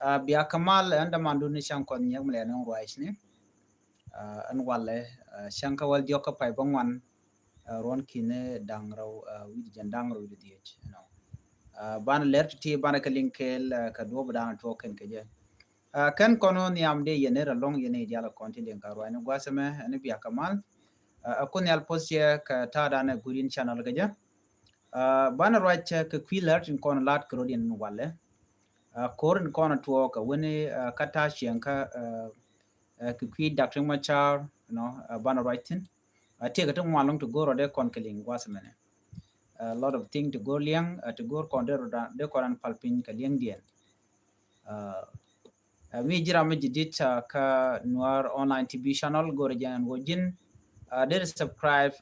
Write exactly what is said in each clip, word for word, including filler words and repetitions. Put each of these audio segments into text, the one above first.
Bia kɛ mal ɛn dämandu ni cäŋ kɔn nyiɛk mi lɛ ni ruac ni. Ɛn walɛ cäŋ kä wäl diɔk kä pay bä ŋuan, ruɔn ki̱ni da̱ŋ rɛw wi̱cdɛ jiɛn da̱ŋ rɛw wi̱cdɛ dhiec. Banɛ lɛr ti̱ti̱ banɛ kɛ liŋ kɛɛl kɛ duɔ̱ɔ̱p dan tuɔɔk kɛn kɛ jɛ. Kɛn kɔn wä nhiam dee yɛn ni rɛ lɔŋ yɛn ni dial kɔn ti liŋ ka ruac ni gua̱thɛ mɛ ɛn bia kɛ mal. Ɛ kun nhial poth cɛ kɛ ta̱a̱ dan ɛ gurin channel kɛ jɛ. Banɛ ruac kɛ kui̱ lär tin kɔn la̱t kɛ rot yɛn walɛ. Ko̱r in kɔn tuɔɔk kɛ wen kä ta̱a̱ ciɛŋ kä kɛ kui̱ Doctor Machar, you know, banɛ ruac thin. Tiɛkɛ ti ŋuan loŋ ti go̱r rɔ dee kɔn kɛ liŋ gua̱th mɛnɛ. A lot of thing ti go̱r liɛŋ ti go̱r kɔn dee rɔ dee kɔn an pal piny kɛ liɛŋ diɛn. Mi jiram mi jidit kä Nuer Online T V channel go̱r jɛn wä jin. Dee subscribe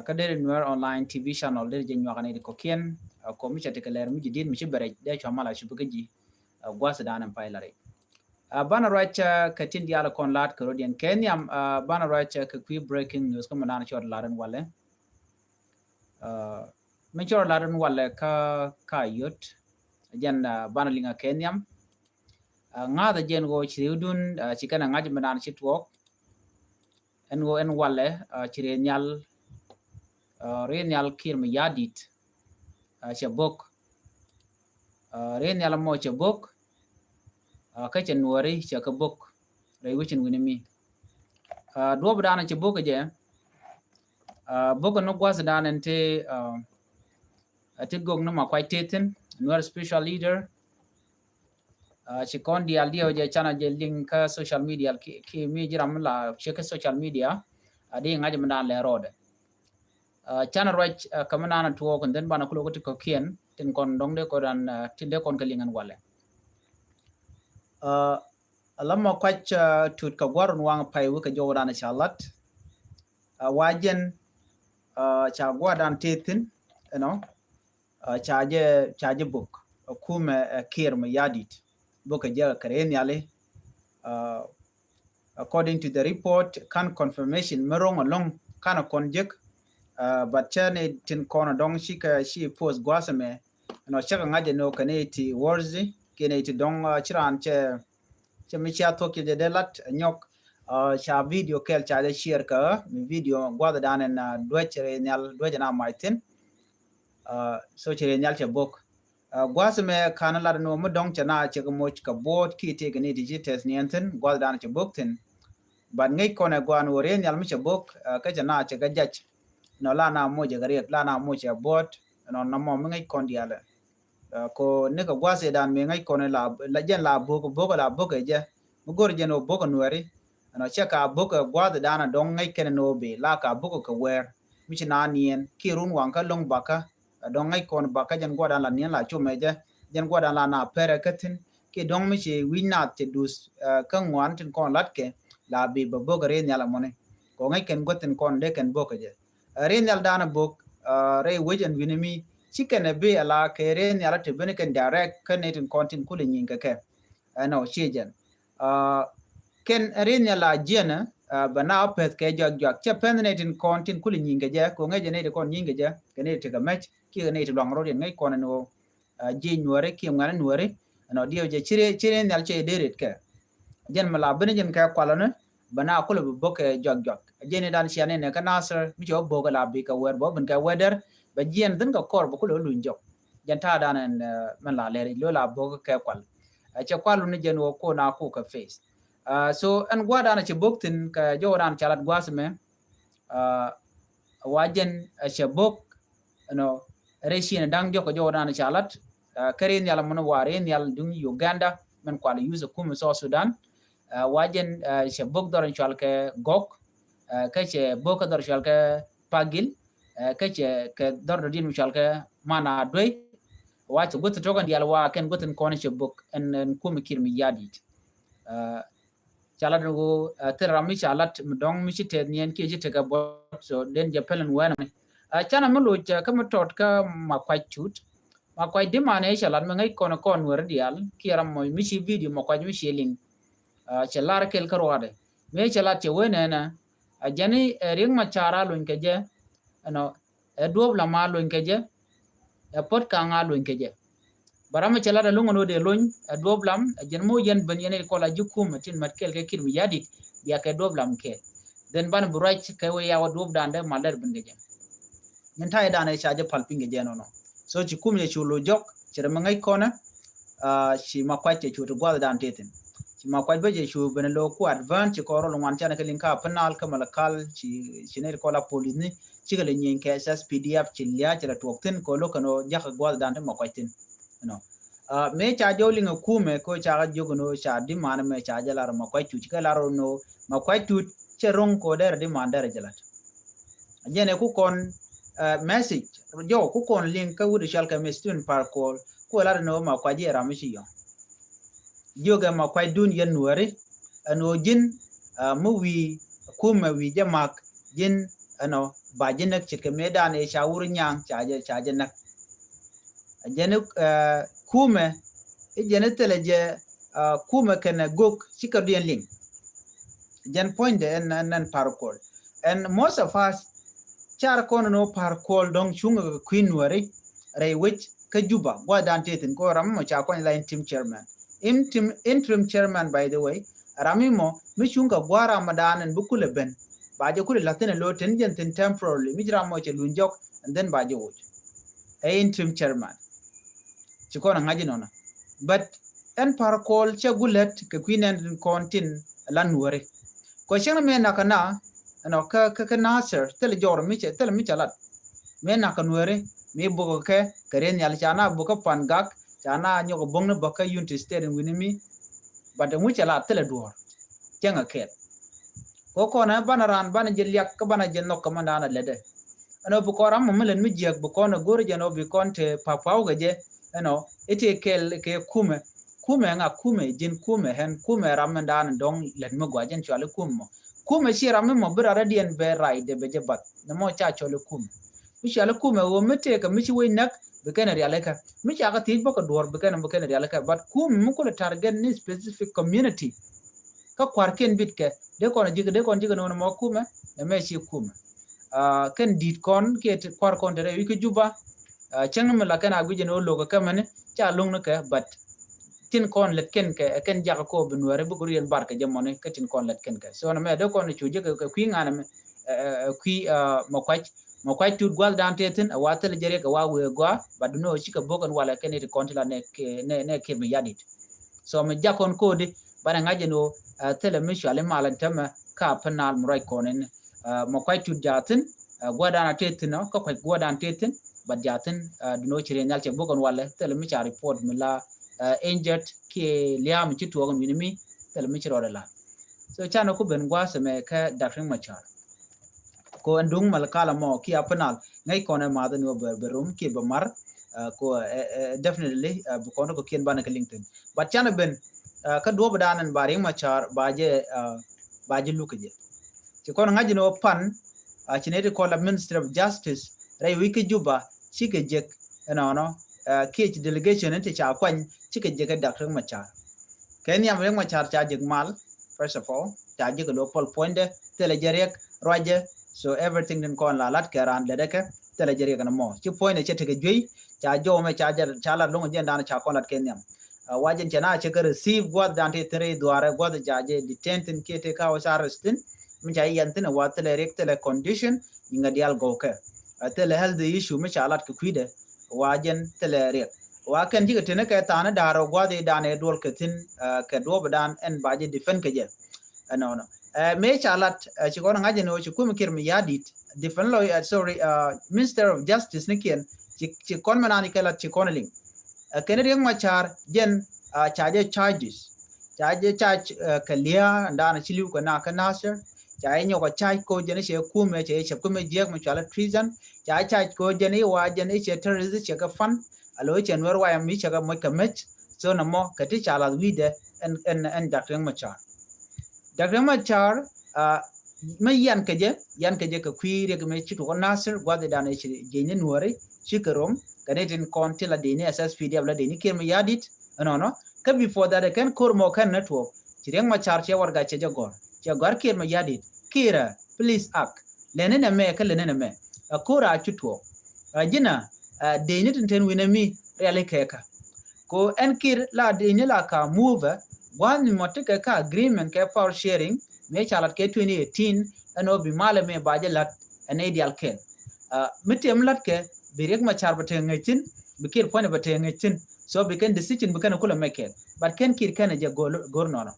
kä deri Nuer Online T V channel deri jɛ nyuak ni di kɔkiɛn. Kɔ mi cɛ ti kɛ lɛr mi jidit mi ci bɛrɛ dee cua mal a cupi kä ji. Gua̱th dan in pay lari. Banɛ ruac kɛ tin dial kɔn la̱t kɛ rot yɛn kɛ nhiam. Banɛ ruac kɛ kui̱ breaking news kä mi nan cɔt la̱t in walɛ. Mi cɔr lat in walɛ kä ka yot. Jɛn banɛ liŋ a kɛ nhiam. Ŋa̱th a jɛn ɣöö ci riwdun ci kɛn a ŋa̱c mi naan ci tuɔɔk. Ɛn ɣöö ɛn walɛ ci rɛ nhial, rɛ nhial kir mi ya̱di̱t. Cɛ bok rɛ nhial mɔ cɛ bok. Kä cɛ nuɔri cɛ kä bok rɛ wicin wini mi. Duɔp dan cɛ bok jɛ. Bok ni gua̱th dan in ti ti gok ni ma kuac tethin Nuer special leader. Ci kɔn dial diɛ jɛ canɛ jɛ liŋ kä social media ki mi jiram la cɛ kä social media. Adi ŋa̱c mi dan lɛ rɔɔdɛ. Canɛ ruac kä mi nan tuɔɔk in dhin banɛ kulo kä ti kɔkiɛn tin kɔn dɔŋ dee kɔn dan tin dee kɔn kä liŋ in walɛ. Ala ma kuac tut kɛ guarun waŋ pay wikɛ jɔwdan ca lat. Wa jɛn ca guardan tethin, you know, ca jɛ ca jɛ bok kumɛ kir mi ya̱di̱t bok kɛ jɛ kɛ rɛ nhiali. According to the report kan confirmation mi roŋ alɔŋ kan kɔn jek. But cɛ ni tin kɔn dɔŋ ci kɛ ci post gua̱th mɛ. Nɔ cɛ kɛ ŋa̱c ɛn ɣöö kɛ ni ti worthy kiɛ ni ti dɔ̱ŋ ci raan cɛ cɛ mi cia thuɔ̱k cɛ jɛ dee lat nyɔk. Ca video kɛl ca jɛ share kä mi video gua̱th dan ɛn duec rɛ nhial duec ɛn a mac thin. So cɛ rɛ nhial cɛ bok gua̱th mɛ kan lat ɛn ɣöö mi dɔ̱ŋ cɛ na cɛ kɛ moc kɛ bo̱o̱t kiɛ tëë kɛ ni ti ci tɛth niɛn thin gua̱th dan cɛ bok thin. But ŋäc kɔn ɛ gua̱a̱n ɣöö rɛ nhial mi cɛ bok kä cɛ na cɛ kɛ jac. Nɔ la na moc ɛ kɛ riɛk la na moc ɛ bo̱o̱t nɔ nɔmɔ mi ŋäc kɔn dialɛ. Ko ni kɛ gua̱th idan mi ŋäc kɔn la jɛn la bok bok la bok ɛ jɛ mi go̱r jɛn ɔ bok ɛ nuɛri. Ɛnɔ cɛ ka bok ɛ gua̱th idan ɛ dɔŋ ŋäc kɛn ɛ nɔ bi la ka bok ɛ kɛ wɛɛr mi ci na niɛn ki run waŋ kä lo̱ŋ bakä. Ɛ dɔŋ ŋäc kɔn bakä jɛn gua̱dan la niɛn la com ɛ jɛ jɛn gua̱dan la na pɛrɛ kä thi̱n ki dɔŋ mi ci wi̱c naath cɛ duth kä ŋuan tin kɔn latkɛ la bi bɛ bok ɛ ri nhial ɛ mɔni. Ko ŋäc kɛn gua̱th tin kɔn dee kɛn bok ɛ jɛ. Ri nhial danɛ bok rɛy wec ɛn wi̱ni mi ci kɛn ɛ bi ala kɛ ri nhial a te beni kɛn direct kä ni tin kɔn tin kulɛ nyiŋ kɛ kɛ. Ɛnɔ ci jɛn kɛn ri nhial a jiɛn bɛ na pɛth kɛ juak juak cɛ pɛth ni tin kɔn tin kulɛ nyiŋ kɛ jɛ ko ŋäc jɛ ni ti kɔn nyiŋ kɛ jɛ kɛ ni ti kɛ mɛc kiɛ kɛ ni ti luaŋ rot yɛn ŋäc kɔn ɛn ɣöö jiec nuɔri kiɛ ŋuɛn nuɔri. Ɛnɔ diɛw jɛ ci ri ci ri nhial cɛ dee ret kɛ jɛn mi la beni jɛn kɛ kualɔ ni. Bɛ na kulɛ bi bok kɛ juak juak jɛn idan cia ni nɛ kä Nasir mi cɛ wä bok kɛ la bi kɛ wɛr bɛ wä bin kɛ wɛdɛr. Bɛ jiɛn dhin kɛ kɔr bɛ kulɛ wä luny jɔk jɛn ta̱a̱ dan ɛn mɛn la lɛr lo la bok kɛ kual. Cɛ kual wuni jɛn wä ko na ko kɛ face. So ɛn gua̱dan cɛ bok thin kɛ jɔwdan ca lat gua̱th mɛ. Wa jɛn cɛ bok ɛnɔ rɛy ciɛn da̱ŋ jɔk kɛ jɔwdan ca lat. Kä ri nhial mun wa ri nhial duŋ Uganda mɛn kual yuth ɛ kum South Sudan. Wa jɛn cɛ bok dhɔr in cual kɛ gɔk. Kä cɛ bok kä dhɔr cual kɛ pagil. Kä cɛ kɛ dhɔr dɔ̱diɛn mi cual kɛ man a duey. Wa cɛ guth tɔk in dial wa kɛn guth in kɔn cɛ bok ɛn kum kir mi yadit. Ca lat ni ɣöö thil ram mi ca lat mi dɔ̱ŋ mi ci tɛth niɛn kiɛ ci tekɛ buɔt so den jɛ pɛl in wɛn mi. Canɛ mi loc kä mi tɔt kä ma kuac cut ma kuac dimanɛ ca lat mi ŋäc kɔn kɔn nuɛri diaal kiɛ ram mɔ mi ci video ma kuac mi ci liŋ. Cɛ lar kɛl kä ruaadɛ mi cɛ lat cɛ wen ɛnɛ. A jɛni ɛ riŋ ma car a lony kɛ jɛ. Ɛnɔ ɛ duɔp la ma lony kɛ jɛ. Ɛ pot kaŋ a lony kɛ jɛ. Bä ram mi cɛ lat a luŋ ɛn ɣöö dee lony ɛ duɔ̱ɔ̱p lam, ɛ jɛn mi wä yɛn ben yɛn i̱ kɔl a ji̱ kum ɛ tin mat kɛɛl kɛ Kiir Mayardit, bia kɛ duɔ̱ɔ̱p lam kɛɛl. Then banɛ bi ruac kɛ wee ya wä duɔ̱ɔ̱p dan dee mal dɛr ben kɛ jɛ. Yɛn ta̱yɛ dan ɛ ca jɛ pal piny kɛ jɛ nɔnɔ. So ci kum yɛ cu lo̱c jɔk, ci rɛ mi ŋäc kɔnɛ, ah, ci Makuac cɛ cu ti gua̱th dan tëë thi̱n. Ci Makuac bä cɛ cu ben lo̱ ku advance ci kɔn rɔl ŋuan canɛ kɛ liŋ ka Upper Nile kä Malakal, ci, ci nɛy ti kɔn la police ni, cikɛ lɛ nyieny kɛ S S P D F, ci lia̱a̱ cɛ lɛ tuɔɔk thi̱n kɛ lo̱ kɛn ɣöö jakä gua̱th dan ti Makuac thi̱n. You know. Ah, mëë ca jɔw liŋ ɛ kumɛ kɛ ɣöö ca kɛ jiök ɛn ɣöö ca diman ɛmɛ ca jɛ lar Makuac Tut, kɛ lar ɛn ɣöö Makuac Tut cɛ ro̱ŋ kɛ ɣöö derɛ diman derɛ jɛ lat. Jɛn ɛ ku kɔn, eh, message jɔw ku kɔn liŋ kä wut i̱ cɔal kɛ mi Stephen Par Kuol, ku ɛ lat ɛn ɣöö Makuac i̱ ɛ ram mi ci yɔ̱ŋ. Jiök ɛ Makuac dun yɛn Nuääri ɛn ɣöö ji̱n, ah, mi wi̱i̱ kumɛ wi̱i̱ jɛ mak ji̱n ɛnɔ ba ji̱ näk ce̱tkɛ mëë dan ëë ca wur nyaŋ ca jɛ, ca jɛ näk. Jɛn, eh, kumɛ i̱ jɛn i̱ thilɛ jɛ, ah, kumɛ kɛnɛ gök cikɛ duiɛn liŋ. Jɛn puɔ̱nydɛ ɛn, ɛn, ɛn Par Kuol. And most of us car kɔn ni wä Par Kuol dɔ̱ŋ cuŋ kɛ kui̱ Nuääri rɛy wec kä Juba gua̱dan tëë thi̱n kɛ ram mɔ ca kɔn la interim chairman. Interim, interim chairman, by the way, ram mi mɔ mi cuŋ kɛ gua̱a̱r ram mɔ dan ɛn bi kulɛ ben. Ba jɛ kulɛ la̱th thi̱n ɛ lo̱ ten jɛn thi̱n temporarily mi ci ram mɔ cɛ luny jɔk, and then ba jɛ woc. Ɛ interim chairman. Ci kɔn a ŋa̱c inɔnɔ. But ɛn Par Kuol cɛ gulɛt kɛ kui̱ nɛn tin kɔn tin la Nuääri. Kɔ cieŋ mi nakä na, ɛnɔ, kä, kä, kä Nasir, thilɛ jɔr mi cɛ, thilɛ mi cɛ lat. Mi nakä Nuääri, mi bukɛ kɛ, kɛ ri nhial ca na bukɛ Pan Gak, ca na nyɔk bo̱ŋ ni bä kä Unity State in wi̱ni mi. But ɛŋu cɛ lat thilɛ duɔ̱ɔ̱r. Cieŋ a kɛɛl. Kɔ kɔn ɛ banɛ raan, banɛ jɛ liak, kä banɛ jɛ nhɔk kä man daanɛ lɛtdɛ. Ɛnɔ bi kɔn ram mɔ mi lät mi jiäk bi kɔn ɛ go̱r jɛ nɔ bi kɔn te pa̱pa̱w kɛ jɛ. Ɛnɔ i̱ tëë kɛl kɛ kumɛ. Kumɛ ŋa kumɛ, ji̱n kumɛ, ɣän kumɛ ram mi daanɛ dɔ̱ŋ lät mi gɔaa jɛn cuali kumɛ mɔ. Kumɛ ci ram mi mɔ bi rat radiɛn bɛ rac dee bɛ jɛ bath. Nɛ mɔ ca cuali kumɛ. Mi cuali kumɛ ɣöö mi tëëkɛ mi ci wec näk bi kɛn rialikä. Mi ca kɛ thiec bä kɛ duɔ̱ɔ̱r bi kɛn, bi kɛn rialikä. But kumɛ mi kulɛ target ni specific community. Kä kua̱rkiɛn bitkɛ dee kɔn ji̱, dee kɔn ji̱ kɛ no̱o̱ŋ mɔ kumɛ, nɛ mɛ ci kumɛ. Ah, kɛn di̱t kɔn kiɛ ti kua̱r kɔn te rɛy wi̱c kä Juba. Ah, cäŋ mi la kɛn a guic ɛn ɣöö lo̱k ɛ kɛmɛni ca lo̱ŋ ni kɛ, but tin kɔn lät kɛn kɛ, kɛn jakä kɔ bi Nuääri bi guri yɛn bar kɛ jɛ mɔni kä tin kɔn lät kɛn kɛ. So nɛ mɛ dee kɔn cu ji̱ kɛ, kɛ kui̱ ŋa̱n ɛmɛ, eh, eh, kui̱, ah, Makuac. Makuac Tut gua̱th dan tëë thi̱n, ɛ wa thilɛ jɛ riɛk ɛ wa wëë gɔaa, but dunɛ ɣöö cikɛ bo̱k ɛn walɛ kɛn i̱ ti kɔn ti la nɛ kɛ, nɛ, nɛ Kiir Mayardit. So mi jak kɔn kodi banɛ ŋa̱c ɛn ɣöö, ah, thilɛ mi cuali mal ɛn tämɛ ka Upper Nile mi ruac kɔn ɛn, ah, Makuac Tut jaathin, ah, gua̱dan a tëë thi̱n ɔ, kä Kuac gua̱dan tëë thi̱n, but jaathin, ah, dunɛ ɣöö ci riɛk nhial cɛ bo̱k ɛn walɛ, thilɛ mi ca report mi la, ah, injured kiɛ lia̱a̱ mi ci tuɔɔk ɛn wi̱ni mi, thilɛ mi ci rɔɔdɛ la̱t. So canɛ ku ben gua̱a̱th ɛmɛ kä Dak Riek Machar. Ko ɛn duŋ Malakal mɔ kiɛ Upper Nile ŋäc kɔn ɛ math ni wä bɛ, bɛ rom kiɛ bɛ mar, ah, ko, eh, eh, definitely, ah, bi kɔn rɔ kɔ kiɛn banɛ kɛ liŋ thi̱n. But canɛ ben, ah, kä duɔ̱ɔ̱p dan ɛn ba Riek Machar ba jɛ, ah, ba jɛ luk kɛ jɛ. Ci kɔn ŋa̱c ni wä pan, ah, ci nɛy ti kɔn la Ministry of Justice rɛy wi̱c kä Juba cikɛ jek ɛnɔnɔ, ah, kiɛ ci delegation in ti ca kuany cikɛ jek ɛ Dak Riek Machar. Kɛ nhiam Riek Machar ca jek mal, first of all, ca jek ɛ lo̱ pɔl puɔ̱nydɛ, thilɛ jɛ riɛk, ruacɛ, so everything tin kɔn la lat kɛ raan lɛt ɛ kɛ, thilɛ jɛ riɛk ɛn mɔ. Ci puɔ̱nydɛ cɛ tekɛ juey, ca jɔw mɛ ca jɛ, ca lat lo̱ŋ jɛn dan ca kɔn lat kɛ nhiam. Ah, wa jɛn cɛ na cɛ kɛ receive gua̱th dan ti thiri dhuaarɛ gua̱th ca jɛ detain thin kiɛ ti ka house arrest thin, mi ca yɛn thin wa thilɛ riɛk thilɛ condition, nyiŋɛ diaal gɔw kɛ. Ah, thilɛ health issue mi ca lat kɛ kui̱dɛ, wa jɛn thilɛ riɛk. Wa kɛn cikɛ tini kɛ tha̱a̱ni da̱a̱r ɔ gua̱th i̱ dan ɛ duɔl kɛ thin, ah, kɛ duɔ̱ɔ̱p dan ɛn ba jɛ defend kɛ jɛ. Ɛnɔnɔ. Eh, mëë ca lat, eh, ci kɔn ŋa̱c ɛn ɣöö ci kumɛ Kiir Mayardit, defend lawyer, eh, sorry, eh, Minister of Justice ni kiɛn, ci, ci kɔn mɛ naan kɛ lat ci kɔn liŋ. Eh, kɛn Riek Machar jɛn, ah, ca jɛ charges. Ca jɛ charge, eh, kɛ lia̱a̱, ɛn daanɛ ci li̱w kɛ na kä Nasir. Ca jɛ nyɔk ɛ charge ko jɛn i̱ cɛ kumɛ, cɛ jɛ cɛ kumɛ jiɛk mi cualɛ treason. Ca jɛ charge ko jɛn i̱ wa jɛn i̱ cɛ terrorist cɛ kɛ fund. Alo i̱ cɛ Nuɛr wayam i̱ cɛ kɛ moc kɛ mec. So nɛ mɔ kɛ ti ca lath wi̱i̱dɛ ɛn, ɛn, ɛn Dak Riek Machar. Dak Riek Machar, ah, mi yan kɛ jɛ, yan kɛ jɛ kɛ kui̱ riɛk mi ci tuɔk Nasir, gua̱th i̱ dan i̱ ci jieny ni Nuääri, ci kɛ rom, kɛ ni tin kɔn ti la dee ni S S P D F la dee ni Kiir Mayardit, ɛnɔnɔ. Kä before that, kɛn ko̱r mɔ kɛn ni tuɔk, ci Riek Machar cɛ warɛga cɛ jɛ gɔ̱r, cɛ gɔ̱r Kiir Mayardit, Kiir ɛ, please act. Lɛni nɛ mɛ, kä lɛni nɛ mɛ. Ɛ ko̱r a ci tuɔk. Ɛ ji̱n ɛ, ɛ dee ni tin ten wi̱nɛ mi, riali kɛ kä. Ko ɛn Kiir la di ni la ka move, gua̱n mi mɔ ti kɛ ka agreement kɛ power sharing, mëë ca lat kɛ twenty eighteen, ɛn ɔ bi malɛ mëë ba jɛ lat, ɛn ɛ dial kɛn. Ah, mi tiem lat kɛ, bi Riek Machar bɛ te ŋäc thin, bi Kiir puɔ̱ny bɛ te ŋäc thin. So bi kɛn decision bi kɛn kulɛ mɛ kɛn. But kɛn Kiir kɛn jɛ gor, gor nɔnɔ.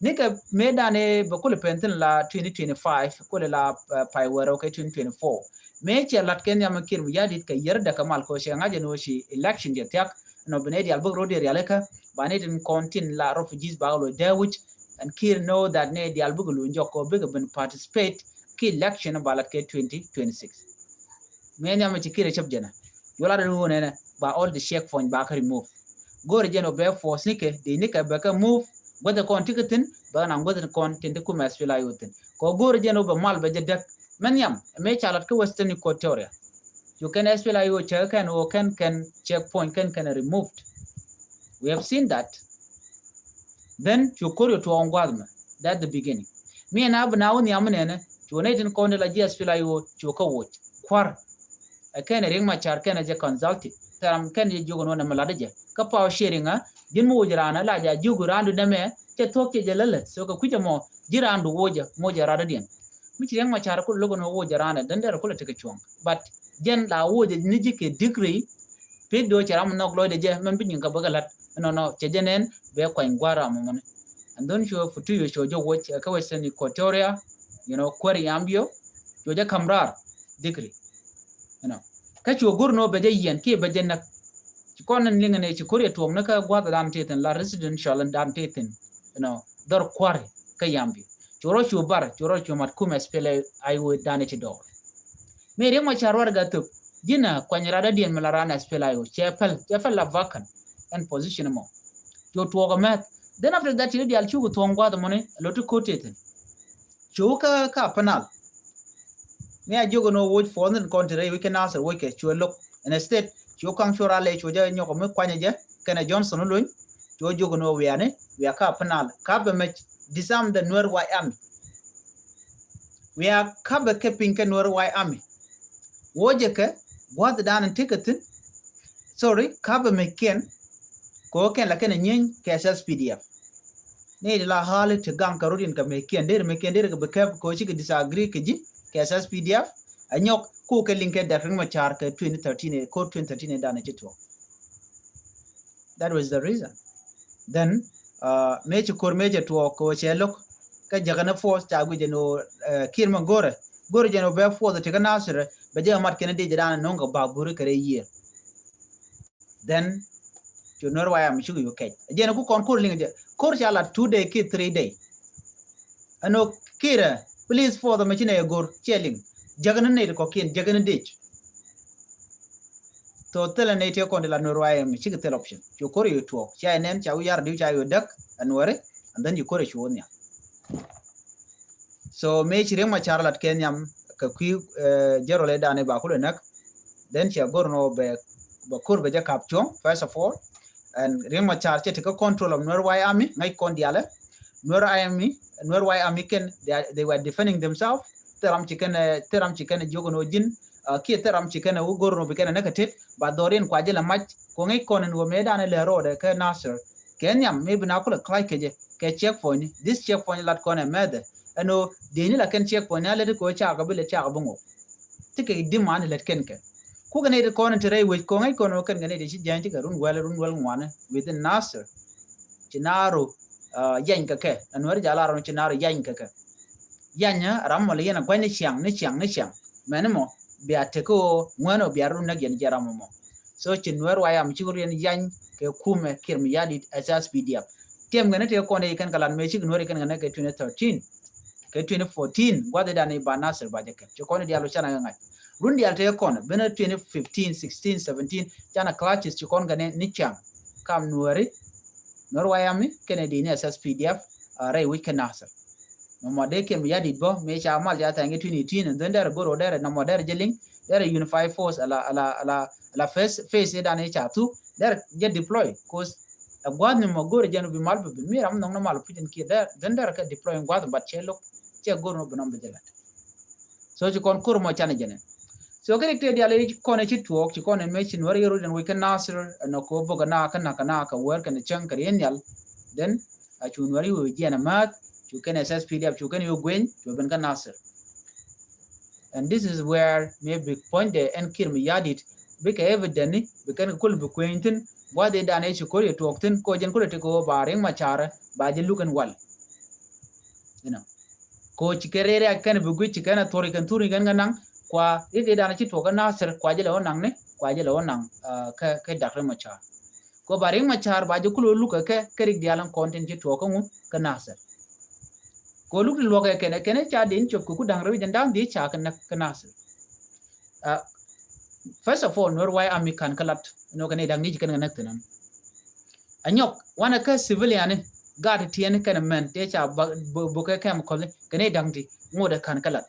Ni kɛ mëë danɛ bɛ kulɛ pɛn thin la twenty twenty-five, kulɛ la, ah, pay wɛrɛ kɛ twenty twenty-four. Mëë cɛ lat kɛ nhiam Kiir mi yadit kɛ yɛr däkä mal ko cɛ ŋa̱c ɛn ɣöö ci election jɛ thiak, nɔ bi nɛ dial bik ro̱d yɛ rialikä, ba nɛ tin kɔn tin la refugees ba lo dee wi̱c, and Kiir know that nɛ dial bik lo jɔk ko bik bin participate ki election ba lat kɛ twenty twenty-six. Mëë nhiam ci Kiir cɛp jɛnɛ. Yola den wun ɛnɛ, ba all the checkpoint ba kɛ remove. Go̱r jɛn ɔ bɛ force ni kɛ, di ni kɛ bɛ kɛ move, guäth kɔn ti kɛ thin, bɛ na guäth kɔn tin ti kumɛ SPLA-IO thin. Kɔ go̱r jɛn ɔ bɛ mal bɛ jɛ däk. Mɛn nhiam, mëë ca lat kä Western Equatoria. Cu kɛn SPLA-IO cɛ kɛn ɔ kɛn kɛn checkpoint kɛn kɛn removed. We have seen that. Then cu ko̱r yɛ tuɔɔŋ gua̱th mɛ. That's the beginning. Mi ɛn a bi na wä nhiam mi nɛnɛ, cu nɛy tin kɔn di la ji̱ SPLA-IO cu kä woc. Kua̱r. Ɛ kɛn ɛ Riek Machar kɛn ɛ jɛ consulted. Thɛram kɛn jɛ jiök ɛn wä nɛ mi lat jɛ. Kä power sharing a, ji̱n mi woc raan a la jɛ a jiök raandu nɛmɛ, cɛ thuɔ̱k cɛ jɛ lälät. So kɛ kui̱c ɛmɔ, ji̱ raandu woc ɛ, moc ɛ rat dɔ̱diɛn. Mi ci Riek Machar kul lo̱k ɛn wä woc ɛ raan ɛ, dhän derɛ kulɛ tekɛ cuɔ̱ŋ. But jɛn la woc ɛ ni ji̱ kɛ degree, pek do̱ cɛ ram nhɔk lɔcdɛ jɛ, mɛn bi nyin kɛ bä kɛ la̱t. Ɛnɔnɔ, cɛ jɛ nɛn, bɛ kuany gua̱a̱r ram mɔni. And then cuɛ futu yɛ cuɛ jɛ woc, ɛ, kä Western Equatoria, you know, kuäär Yambio, cuɛ jɛ ka̱m raar, degree. You know. Kä cuɛ go̱r nɔ bɛ jɛ yiɛn, kiɛ bɛ jɛ näk. Ci kɔn ni liŋɛ ni ci ko̱r yɛ tuɔɔk ni kä gua̱th dan ti thin, la residential dan ti thin, you know, dhɔr kua̱ri kä Yambio. Cu rɔ cu bar, cu rɔ cu mat kumɛ SPLA-IO dan ti dɔɔr. Mi Riek Machar warɛga thop, ji̱n a kuany rat dɔ̱diɛn mi la ran SPLA-IO, cɛ päl, cɛ päl la vacant ɛn position mɔ. Cu tuɔɔk ɛmɛth. Then after that, ci dial cuk thuɔ̱ŋ gua̱th mɔni, a lot ti ko̱t ti thin. Cu kä, kä Upper Nile. Mi a jiök ɛn ɣöö woc puɔ̱th in kɔn ti rɛy wi̱c kä Nasir woc kɛ cuɛ lo̱k. Instead, cu kaŋ cu ral lɛ cu jɛ nyɔk mi kuanyɛ jɛ, kɛnɛ Johnson Olony, cu jiök ɛn ɣöö wiani, wia kä Upper Nile. Kä bɛ mɛ disarm the Nuer White Army. Wia kä bɛ kɛ piny kɛ Nuer White Army. Wocɛ kɛ gua̱th dan in tekɛ thin. Sorry, kä bɛ mɛ kiɛn. Kɛ ɣöö kɛn la kɛn a nyieeny kɛ SSPDF. Ni di la hali ti gaŋ kɛ rut in kɛ mɛ kiɛn, der mɛ kiɛn, der kɛ bi kɛp kɛ ɣöö cikɛ disagree kɛ ji̱ kɛ SSPDF. A nyɔk ku kɛ liŋ kɛ Dr. Riek Machar kɛ twenty thirteen, kɛ twenty thirteen dan ci tuɔɔk. That was the reason. Then, uh, mëë ci ko̱r mëë cɛ tuɔɔk kɛ ɣöö cɛ lo̱k kä jäkä ni force ca guic jɛ ni ɣöö, uh, Kiir mɛ go̱rɛ. Go̱rɛ jɛ ni ɣöö bɛ force ti kä Nasir, bɛ jɛ mat kɛn di jɛ dan no̱o̱ŋ kɛ ba buri kɛ rɛy yiëë. Then cu Nuer White Army cuk yuk kɛc. Jɛn ku kɔn ko̱r liŋ jɛ. Ko̱r ca lat two day ki three day. Ɛn ɣöö Kiir ɛ, please force mɛ ci nɛ yɛ go̱r, ciɛ liŋ. Jäk ni nɛy ti kɔ̱kiɛn, jäk ni dec. Tho thilɛ nɛy ti kɔn di la Nuer White Army, cikɛ thil option. Cu ko̱r yuk tuɔɔk. Ca yɛ nɛn, ca wi̱i̱ yar diw ca yuk däk, ɛ Nuɛri, and then cu ko̱r yuk cu wä nhial. So mëë ci Riek Machar lat kɛ nhiam kɛ kui̱, eh, jɛ rɔ lɛ danɛ ba kulɛ näk. Then cɛ go̱r nɔ bɛ, bɛ ko̱r bɛ jɛ kap cuɔ̱ŋ, first of all. And Riek Machar cɛ tekɛ control of Nuer White Army, ŋäc kɔn dialɛ. Nuer Army, Nuer White Army kɛn, they are, they were defending themselves. Thil ram ci kɛn, eh, thil ram ci kɛn jiök nɔ ji̱n, ah, kiɛ thil ram ci kɛn wä go̱r nɔ bi kɛn näk kɛ tet, ba dhɔriɛn kua jɛ lɛ mac, kua ŋäc kɔn in wä mëë danɛ lɛ rɔɔdɛ kɛ Nasir. Kɛ nhiam, mëë bi na kulɛ clash kɛ jɛ, kɛ checkpoint, this checkpoint lat kɔn ɛ mɛthɛ. Ɛn ɣöö dee ni la kɛn checkpoint ni a lät kɛ ɣöö cakɛ bi lät cakɛ bi ŋɔk. Ti kɛ demand lät kɛn kɛ. Kukɛ nɛy ti kɔn ti rɛy wec kɔn ŋäc kɔn ɣöö kɛn kɛ nɛy ti ci jɛny ti kɛ run wäl, run wäl ŋuani within Nasir. Ci naaru, ah, yɛny kɛ kɛ. Ɛn wɛr jal a run ci naaru yɛny kɛ kɛ. Yɛny ram mɔ lɛ yɛn a gua̱ny ni ciaŋ, ni ciaŋ, ni ciaŋ. Mɛni mɔ bia tek ɣöö ŋuɛn ɣöö bia run näk yɛn jɛ ram mɔ. So ci Nuer White Army cik riɛn yany kɛ kumɛ Kiir Mayardit as SSPDF. Tiɛm kɛn tëë kɔn i̱ kɛn kɛ lat mëë cik Nuer i̱ kɛn kɛn kɛ twenty thirteen. Kɛ twenty fourteen, gua̱th i̱ dan i̱ ba Nasir ba jɛ kɛn. Ci kɔn i̱ diaal wä canɛ kɛ ŋa̱c. Run diaal tëë kɔn, ben twenty fifteen, sixteen, seventeen, canɛ clashes ci kɔn kɛn ni cam. Kam Nueri, Nuer White Army, kɛn i̱ di ni SSPDF, a rɛy wi̱c kɛ Nasir. Nɔmɔ dee Kiir Mayardit bä, mëë ca mal ca tha̱a̱ŋ kɛ twenty eighteen, and then derɛ go̱r ɔ derɛ, nɔmɔ derɛ jɛ liŋ, derɛ unify force, ala, ala, ala, ala face, face i̱ dan i̱ ca thuk, derɛ jɛ deploy, cause ɛ gua̱a̱th ni mɔ go̱r jɛn bi mal bi, bi mi ram nhɔŋ ni mal puc in kiɛ derɛ, then derɛ kɛ deploy in gua̱a̱th, but cɛ lo̱k, cɛ go̱r ni bi nɔm bi jɛ lat. So ci kɔn ko̱r mɔ canɛ jɛn ɛ. Tɔ kɛ rik tëë dial i̱ kɔn i̱ ci tuɔɔk ci kɔn i̱ mëë ci Nuäär i̱ rut ɛn wec kä Nasir ɛn ɔ kɛ wä bok ɛna kä nak kɛ nak kɛ wär kɛn cäŋ kɛ riɛn nhial. Then a cu Nuäär i̱ wee jiɛn ɛ määth cu kɛn S S P D F cu kɛn i̱ wee gueny cu ben kä Nasir. And this is where maybe point de ɛn Kiir Mayardit bikɛ evident ni bi kɛn kɛ kul bi kueny thin buath i̱ dan i̱ ci kol i̱ tuɔɔk thin ko jɛn kul i̱ ti ko ba Riek Machar ba jɛ luk ɛn wal. You know. Ko ci kɛ rɛɛ rɛɛ kɛn bi guic ci kɛn a thori kɛn thuri kɛn kɛ naŋ kua rik i̱ dan i̱ ci tuɔɔk kä Nasir kua jɛ lɛ wä naŋ ni kua jɛ lɛ wä naŋ kɛ kɛ Dak Riek Machar. Ko ba Riek Machar ba jɛ kul wä luk kɛ kɛ rik dial in kɔn tin ci tuɔɔk kä ŋu kä Nasir. Ko luk ti luɔk kɛ kɛn kɛn ca din cop kɛ ku da̱ŋ rɛw jɛn da̱ŋ di ca kɛ näk kä Nasir. First of all Nuer White Army kan kä lat nɔ kɛ ni da̱ŋ ni ci kɛn kɛ näk thinan. A nyɔk wanɛ kä civilian ni gat tiɛn kɛn mɛn tëë ca bokɛ chemical kɛ ni da̱ŋ ti ŋot ɛ kan kä lat.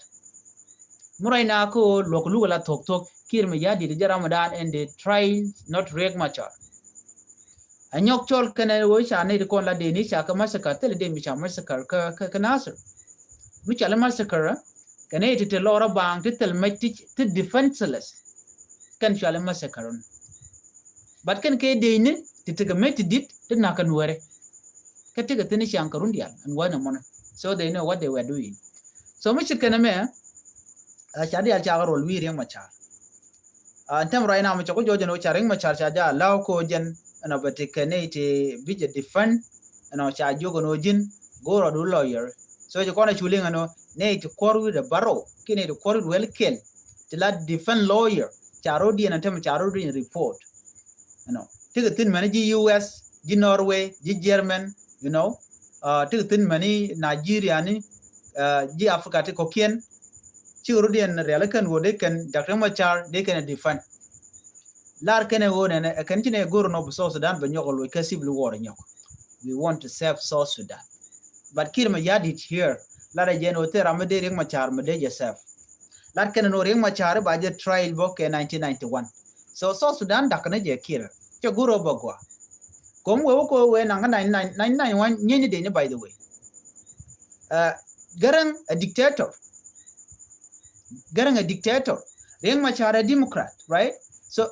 Mi ruacna kä luɔk luk la thok thok Kiir Mayardit jɛ Ramadan and they try not Riek Machar. A nyɔk cɔl kɛnɛ wee ca nɛy ti kɔn la dee ni ca kä massacre thil dee mi ca massacre kä kä kä Nasir. Mi ca lɛ massacre kɛnɛ ti te lɔra baaŋ ti thil mec ti ti defenseless. Kɛn ca lɛ massacre. But kɛn kɛ dee ni ti ti kɛ mec ti dit ti nak kɛ Nuäärɛ. Kä ti kɛ thin i̱ ciaŋ kɛ run dial ɛn wä ni mɔnɛ. So they know what they were doing. So mi cit kɛnɛ mɛ a ca dial ca kɛ rol wi̱i̱ Riek Machar. Ɛn tɛm ruac nam cɛ ku jɔɔc ɛn ɣöö ca Riek Machar ca jɛ allow ko jɛn ɛn ɔ bɛ ti kɛ nɛy ti bi jɛ defend ɛn ɔ ca jiök ɛn ɣöö ji̱n go̱o̱r ɔ du lawyer. So ci kɔn a cu liŋ ɛn ɣöö nɛy ti kuɔr wi̱i̱ dɛ bärɔw kiɛ nɛy ti kuɔr wi̱i̱ wel kɛl ti la defend lawyer ca ro̱diɛn ɛn tɛm ca ro̱diɛn report. You know, ti kɛ thi̱n mɛni ji̱ U S, ji̱ Norway, ji̱ German, you know, ti kɛ thi̱n mɛni Nigeria ni, ji̱ Africa ti kɔ̱kiɛn. Cikɛ rut yɛn rialikä ni wä dee kɛn Doctor Machar dee kɛn defend. Lar kɛn ɛ wä nɛnɛ ɛ kɛn ci nɛ go̱r nɔ bi South Sudan bɛ nyɔk ɛ loc kä civil war nyɔk. We want to save South Sudan. But Kiir Mayardit here lar ɛ jɛn wä thil ram mi dee Riek Machar mi dee jɛ save. Lat kɛn ni Riek Machar ba jɛ trial bɔ kɛ nineteen ninety-one. So South Sudan dak ni jɛ Kiir cɛ go̱r ɔ bɛ gua. Kom wee wä ko wee naŋ kä ninety-nine, ninety-nine one nyeni deni, by the way. Garang a dictator. Garang a dictator. Riek Machar a Democrat, right? So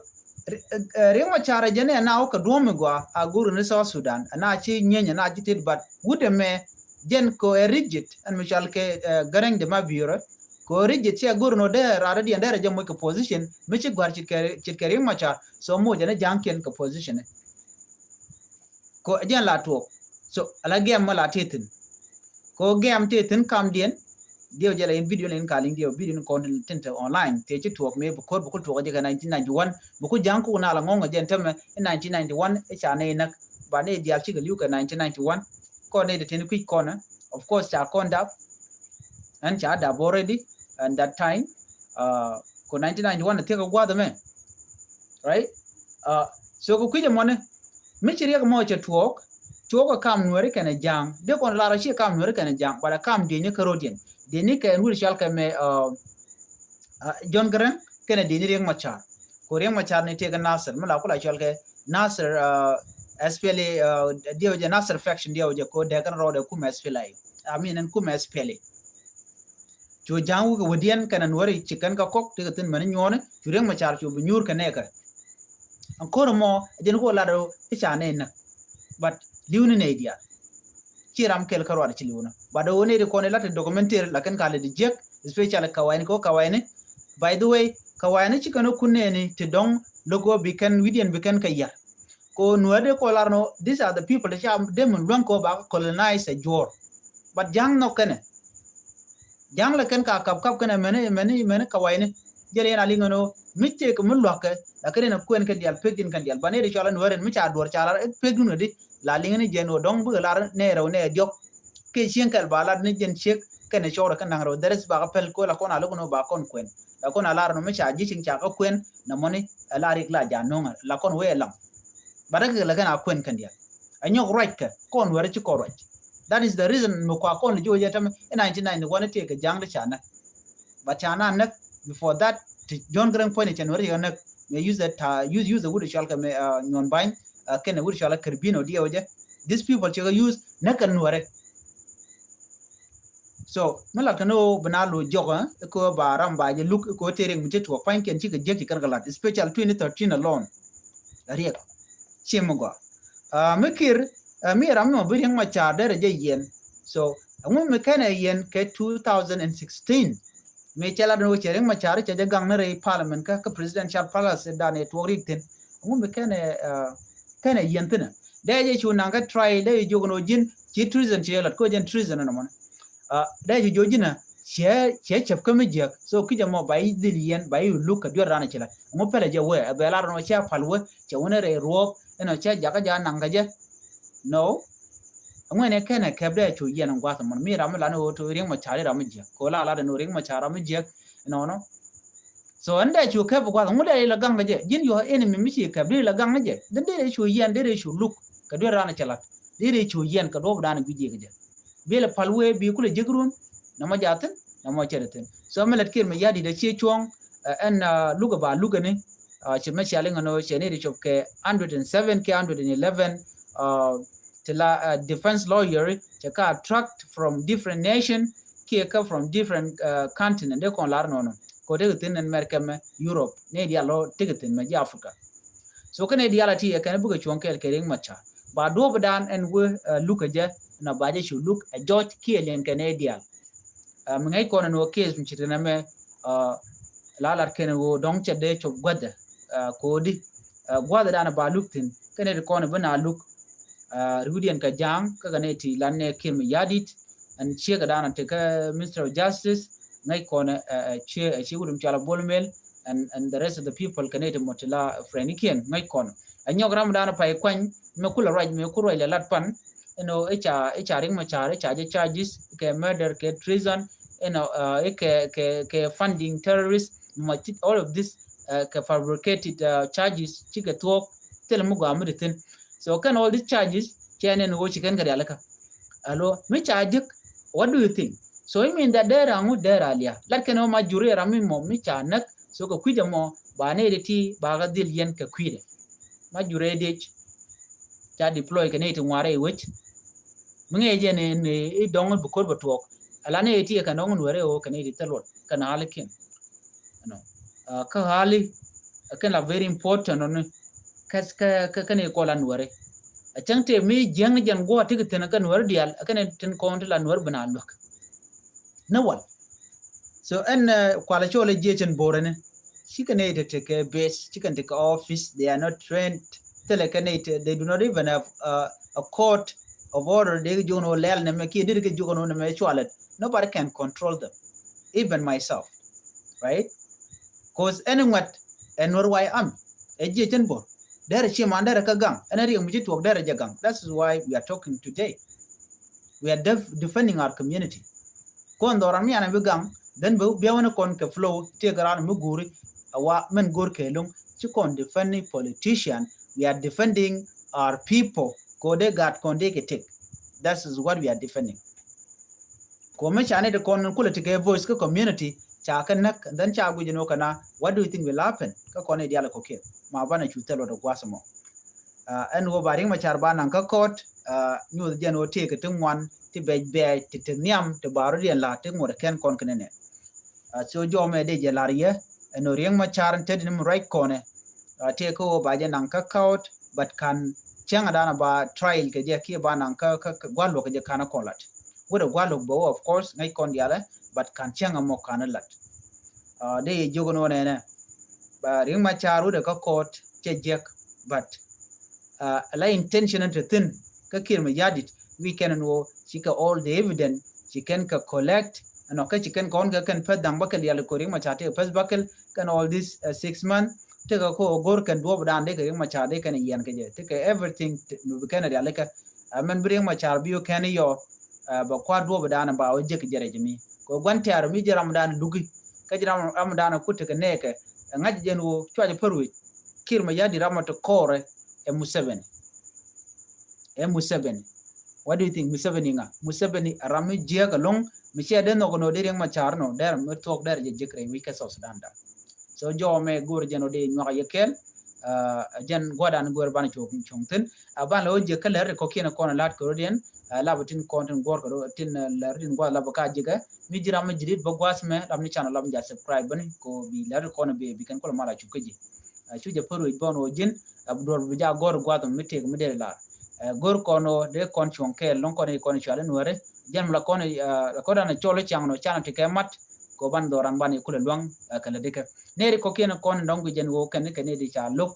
Riek Machar a jɛn ɛ na wä kɛ duɔ̱m mi gua a go̱r ni South Sudan a na ci nyeni a na ci tet, but wut ɛmɛ jɛn ko ɛ rigid ɛn mi cɔal kɛ Garang de Mabior. Ko rigid cɛ go̱r nɔ dee rarɛ diɛn dee rɛ jɛ moc kɛ position mi ci gua̱r cit kɛ Riek Machar. So moc ɛn ja̱ŋkiɛn kɛ position. Ko jɛn la tuɔk. So ala gɛm mɔ la tethin. Ko gɛm tethin kamdiɛn. Diɛw jɛ la in video ni in ka liŋ diɛw video ni kɔn tin te online te ci tuɔk mi bi kor bi ku tuɔk jɛ kɛ nineteen ninety-one bi ku ja̱ŋ ku na la ŋɔŋ jɛn tämɛ in nineteen ninety-one ica ne inak. Ba ne dial cikɛ liu kɛ nineteen ninety-one. Kɔn ne de tin kui̱c kɔn. Of course ca kɔn dap. Ɛn ca dap already. And that time ko nineteen ninety-one thiek a gua̱th mɛ. Right? So kɛ kui̱c ɛmɔni mi ci Riek mɔ cɛ tuɔɔk. Tuɔɔk ɛ kam Nuɛri kɛnɛ ja̱a̱ŋ dee kɔn lar ɔ ci kam Nuɛri kɛnɛ ja̱a̱ŋ, but ɛ kam dieni kä rodiɛn dieni kɛ ɛn wut cɔal kɛ mɛ John Garang kɛnɛ dieni Riek Machar. Ko Riek Machar ni tëëkɛ Nasir mi la kula cɔal kɛ Nasir, SPLA, diɛw jɛ Nasir faction diɛw jɛ ko dee kɛn rɔɔdɛ kumɛ SPLA. I mean ɛn kumɛ SPLA. Cu ja̱a̱ŋ wikɛ wädiɛn kɛnɛ Nuɛri ci kɛn kä kɔk ti kɛ thi̱n mäni nyuɔ̱ɔ̱ni cu Riek Machar cu bi nyuur kɛ nɛɛkɛ. Ɛn ko̱r ɛmɔ jɛn ko lat ɛ i̱ ca nɛy näk. But li̱w ni nɛy diaal. Ci ram kɛl kä ruat ci li̱w ni. But ɛ wä nɛy di kɔn ilat ɛ documentary lakin ka lɛ di jiäk, especially Kawayni kɛ wä Kawayni. By the way, Kawayni ci kɛn wä kun nɛɛni ti dɔ̱ŋ lo̱k wä bi kɛn wi̱diɛn bi kɛn kɛ yar. Ko Nuɛri kɔ lar nɔ, these are the people ti ca dem luäŋ kɔ ba colonize ɛ juɔr. But ja̱a̱ŋ nhɔk kɛnɛ. Ja̱a̱ŋ lɛ kɛn ka kap kap kɛnɛ mɛni mɛni mɛni Kawayni. Jɛl yɛn a liŋ ɛn ɣöö mi cek mi lua̱kɛ lakin in a kuɛn kɛn diaal pek din kɛn diaal. Ba nɛy di cɔal in Nuɛri mi ca duɔr ca lar pek dun kɛ di la liŋ ni jɛn ɣöö dɔ̱ŋ bikɛ lar nɛ rɛw nɛ diɔk. Kɛ cieŋ kɛl ba lar ni jɛn ciek kɛnɛ cɔɔrɛ kɛn da̱ŋ rɛw dɛrɛ ba kɛ pɛl ko la kɔn a lo̱k ɛn ɣöö ba kɔn kuɛn. La kɔn a lar ɛn ɣöö mi ca ji̱ cieŋ ca kɛ kuɛn nɛ mɔni ɛ lar rik la ja̱a̱ŋ no̱ŋɛ la kɔn wee ɛ lam. Ba rɛ kɛ la kɛn a kuɛn kɛn diaal. Ɛ nyɔk ruac kɛ kɔn Nuɛri ci kɔn ruac. That is the reason mi kua kɔn li ji̱ wä jɛ tämɛ in nineteen ninety-one tëëkɛ ja̱a̱ŋ di ca näk. But ca na näk before that ti John Garang puɔ̱ny cɛ Nuɛri cɛ näk. Mi use that ta use use the wut cɔal kɛ mi nyuɔn ba̱ny kɛnɛ wut cɔal kɛ Kerbino diɛw jɛ. These people cɛ kɛ use näk kɛ Nuɛri. So mi lat kɛ ni ɣöö bi na lo̱c jɔk ɛ kɛ ɣöö ba ram ba jɛ luk kɛ ɣöö tëë riɛk mi ci tuɔɔk pa̱nykiɛn cikɛ jiäk ci kɛn kɛ lat, especially twenty thirteen alone. Riɛk ci mi gɔaa. Mi Kiir, mi ram mi mɔ bi Riek Machar derɛ jɛ yiɛn. So ɛŋu mi kɛnɛ yiɛn kɛ two thousand and sixteen? Mi cɛ lat ni ɣöö cɛ Riek Machar cɛ jɛ gaŋ ni rɛy parliament kä, kä presidential palace dan ɛ tuɔɔk riɛk thi̱n. Ɛŋu mi kɛnɛ, kɛnɛ yiɛn thi̱n ɛ? Dee jɛ cu naŋ kä trial, dee jɛ jiök ni ɣöö ji̱n ci treason ci jɛ lat, kɛ ɣöö jɛn treason ɛn ɛmɔni. Dee jɛ jiök ji̱n ɛ ciɛ, ciɛ cäp kä mi jiäk. So ki jɛ mɔ ba yi dhil yiɛn, ba yi luk kɛ duer dan ɛ ci lat. Ɛŋu pɛlɛ jɛ wee, ɛ bɛ lar ɛn ɣöö cɛ pal wee, cɛ wee ni rɛy ruɔɔk, ɛn ɣöö cɛ jakä jɛ naŋ kɛ jɛ. No. Ɛŋu ɛn ɛ kɛnɛ kɛp dee cu yiɛn ɛn gua̱th ɛmɔni? Mi ram mi lat ni ɣöö to Riek Machar i̱ ram mi jiäk. Kɛ ɣöö la lat ɛn ɣöö Riek Machar ram mi jiäk. Nɔnɔ. So ɛn dee cu kɛp gua̱th, ŋu dee ilɛ gaŋ kɛ jɛ? Ji̱n your enemy mi ci kɛp dee ilɛ gaŋ kɛ jɛ. Dee dee cu yiɛn, dee dee cu luk kɛ duer dan cɛ lat. Dee dee cu yiɛn kɛ duɔ̱p dan guic jɛ kɛ jɛ. Bi ilɛ pal wee bi kulɛ jiäk run, nɛ mɔ jathin, nɛ mɔ cɛ dee thin. So mi lät Kiir mi ya̱ di̱t a cie cuɔ̱ŋ, ɛn luk ɛ ba luk ɛni, ci mɛ cia liŋ ɛn ɣöö cɛ ni di cop kɛ hundred and seven kɛ hundred and eleven, ti la defense lawyer cɛ ka attract from different nation kiɛ kä from different continent. Dee kɔn lar nɔnɔ kɔ dee kɛ thin ɛn America mɛ, Europe, ni dial lɔ ti kɛ thin mɛ ji̱ Africa. So kɛn ni dial a ti ɛ kɛn bikɛ cuɔ̱ŋ kɛɛl kɛ Riek Machar ba duɔ̱p dan ɛn wee luk ɛ jɛ, na ba jɛ cu luk ɛ judge kiɛ liɛŋ kɛn ni dial. Mi ŋäc kɔn ɛn wee case mi ci ti nɛ mɛ la lat kɛn wee dɔ̱ŋ cɛ dee cop guäthɛ. Kodi gua̱th dan ba luk thi̱n kɛn ni ti kɔn bi na luk. Riwdiɛn kɛ ja̱a̱ŋ kä kɛ ni ti lan ni Kiir mi ya̱ di̱t. Ɛn ciek kɛ dan ti kä Minister of Justice ŋäc kɔn ɛ cie ɛ cie wut mi cɔal a Bol Mel and and the rest of the people kɛ ni ti mɔ ti la friend kiɛn ŋäc kɔn. Ɛ nyɔk ram dan pay kuany mi kulɛ ruac mi ku ruac lɛ lat pan. Ɛn ɣöö i̱ ca i̱ ca Riek Machar i̱ ca jɛ charges kɛ murder kɛ treason, ɛn ɣöö i̱ kɛ kɛ kɛ funding terrorist, ma ti all of this kɛ fabricated charges cikɛ thuɔ̱k. Thil mi gɔaa mi di thin. So kɛn all these charges cɛ nɛn ɣöö ci kɛn kɛ rialikä. Alo mi ca ji̱k, what do you think? So it mean that dee ram ŋu dee ram liak lat kɛn ɣöö ma juri ram mi mɔ mi ca näk. So kɛ kui̱c ɛmɔ ba nɛy di ti ba kɛ dhil yɛn kɛ kui̱dɛ. Ma juri diec ca deploy kɛ nɛy ti ŋuarɛ i̱ wec. Mi ŋɛɛ jɛ ni ni i̱ dɔŋ bi ko̱r bɛ tuɔɔk. Ala nɛy ti kɛ dɔŋ nuɛrɛ ɣöö kɛ nɛy ti thil luɔt kɛ na alikiɛn. Kä hali kɛn la very important ɔni. Kä kä kä kɛn ikɔl a nuɛri. A cäŋ tëë mi jiäŋ ni jɛn guɔ ti kɛ thin kä nuɛri diaal kɛn tin kɔn ti la nuɛri bin a luäk. Ni wal. So ɛn kualɛ cɔl a jiecin borɛ ni. Ci kɛn i̱ ti ti kɛ base, ci kɛn ti kɛ office, they are not trained. Thilɛ kɛn i̱ ti, they do not even have a court of order. Dee kɛ jiök ni wä lɛl ni mɛ kiɛ dee kɛ jiök ni wä ni mɛ cualɛ. Nobody can control them. Even myself. Right? Cause ɛn ŋuɛt ɛ nuɛr way am ɛ jiɛ cin bor. Derɛ ci man derɛ kä gaŋ ɛn riɛk mi ci tuɔk derɛ jɛ gaŋ. That is why we are talking today. We are def- defending our community. Kɔn dhɔran mi anɛ bi gaŋ then bi biɛwä ni kɔn kɛ flow tëë kɛ ran mi guuri. A wa min go̱r kɛ luŋ ci kɔn defending politician. We are defending our people. Kɔ dee gat kɔn dee kɛ tek. That is what we are defending. Kɔ mi ca ni ti kɔn kulɛ ti kɛ voice kä community ca kɛ näk and then ca guic ni wä kɛ na what do you think will happen? Kä kɔn i̱ dial kɔ kiɛ ma banɛ cu thil wä dɔ guas mɔ. Ɛn wä ba Riek Machar ba naŋ kä court. Nyuth jɛn wä tëë kɛ ti ŋuan ti bɛc bɛc ti ti nhiam ti ba rɔ diɛn la ti ŋuɔt kɛn kɔn kɛ ni nɛ. So jɔmɛ dee jɛ lar yɛ ɛn wä Riek Machar tëë di ni mi ruac kɔnɛ. Tëë kä wä ba jɛ naŋ kä court but kan cäŋ a dan a ba trial kɛ jɛ kiɛ ba naŋ kä gua̱l wä kɛ jɛ kan a kɔn lat. Wut a gua̱l wä bä wä of course ŋäc kɔn dialɛ but kan cäŋ a mɔ kan a lat. Dee yɛ jiök ni wä nɛnɛ ba Riek Machar wut a kä court cɛ jiɛk but la intention ti thin kä Kiir mi ya̱ di̱t wi̱i̱ kɛn ni wä ci kɛ all the evidence ci kɛn kɛ collect. Ɛnɔ kä ci kɛn kɔn kɛ kɛn peth da̱ŋ bäkɛl yal kɛ Riek Machar tëë peth bäkɛl kɛn all this six month. Tëë kɛ kɔ go̱r kɛn duɔp dan dee kɛ Riek Machar dee kɛn yiɛn kɛ jɛ tëë kɛ everything mi bi kɛn rialikä. Mɛn bi Riek Machar bi wä kɛn yɔ bɛ kua̱r duɔp dan ba wä jek jɛ rɛc mi kɔ gua̱n tɛ̈r mi jɛ ram dan luki. Kä jɛ ram dan kut tëë kɛ nɛɛkɛ ɛ ŋa̱c jɛn wä cuacɛ pär wec. Kiir mi ya̱ di̱t ram mɔ ti kɔɔrɛ ɛ Museveni. Ɛ Museveni. What do you think? Museveni ŋa? Museveni a ram mi jiäk a loŋ mi ciɛ dee nhɔk nɔ dee Riek Machar nɔ dee ram mi thuɔk dee rɛ jɛ jiäk rɛy wi̱c kɛ South Sudan da. So jɔɔ mɛ go̱r jɛn ɔ dee nyuak a yɛ kɛl. Jɛn guadan go̱r ban cuɔk cuɔŋ thin a ban la wä jiäk kä lɛr ri kɔkiɛn kɔn a lat kɛ rɔ diɛn. Ɛ, lapɛ tin kɔn tin guɔ̱r kɛ ro tin, ɛ, lɛr tin gua̱th lapɛ ka jikɛ. Mi ji̱ ram mi ji̱ dit bä gua̱th mɛ lap ni channel lap ni ja subscribe bäni ko bi lɛr kɔn bi bi kɛn kɔl mal a cuk kä ji̱. Ɛ, cu jɛ pär wi̱c bɔn wä ji̱n, ɛ, duɔr bi ja gɔ̱r gua̱th mi tëk mi dee lar. Ɛ, gɔ̱r kɔn wä dee kɔn cuɔ̱ŋ kɛɛl lɔŋ kɔn i̱ kɔn i̱ cuali nuɛri. Jɛn mi la kɔn i̱, ɛ, kɔn dan i̱ cɔl i̱ caŋ nɔ can i̱ ti kɛ mat. Ko ban dhɔran ban i̱ kulɛ luaŋ, ɛ, kɛ lɛ dikɛ. Neri kɔkiɛn kɔn i̱ dɔŋ gui jɛn wä kɛn i̱ kɛn i̱ di ca lo̱k.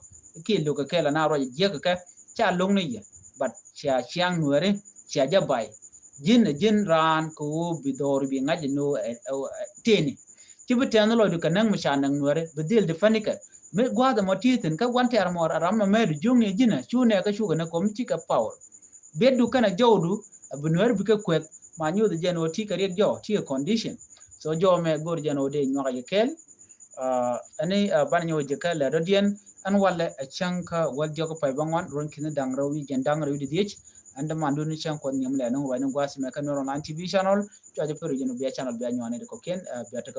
Ki lo̱k kɛ kɛɛl ana ruac jiɛk kɛ ca lo̱k ni yɛ. But cia ciaŋ nuɛri, cia jɛ bay. Ji̱n ɛ ji̱n raan kɛ ɣöö bi dhɔr bi ŋa̱c ni ɣöö, ɛ, ɛ, ɛ, tëëni. Ci bi tɛ̈n lɔcdu kɛ näŋ mi ca näŋ nuɛri bi dhil di fänikɛ. Mi gua̱a̱th ɛmɔ ti thi̱n kä gua̱n tɛ̈r mɔ ram mɛ mɛɛdu juŋni ji̱n ɛ cu nɛ kä cukɛ ni kɔm cikɛ power. Biɛtdu kɛnɛ jɔwdu ɛ bi nuɛri bikɛ kueth ma nyuuth jɛn ɣöö ti kɛ riɛk jɔw ti kɛ condition. So jɔw mɛ go̱r jɛn ɣöö dee nyuakä yɛ kɛɛl. Ɛni, ɛ, banɛ nyɔk ji̱ kä lɛ dɔ̱diɛn ɛn walɛ ɛ cäŋ kä wäl jiɔk pay bä ŋuan ruɔ̱n ki̱ni da̱ŋ rɛw wi̱c jɛn da̱ŋ rɛw wi̱c di dhiec. Ɛn dämandu ni cäŋ kuɔth nyiɛm lɛ nuŋ ruac ni gua̱a̱th mɛ kä Nuer Online T V channel. Cuacä pär wi̱c jɛn bia channel bia nyuan ni di kɔkiɛn, ɛ, bia tekɛ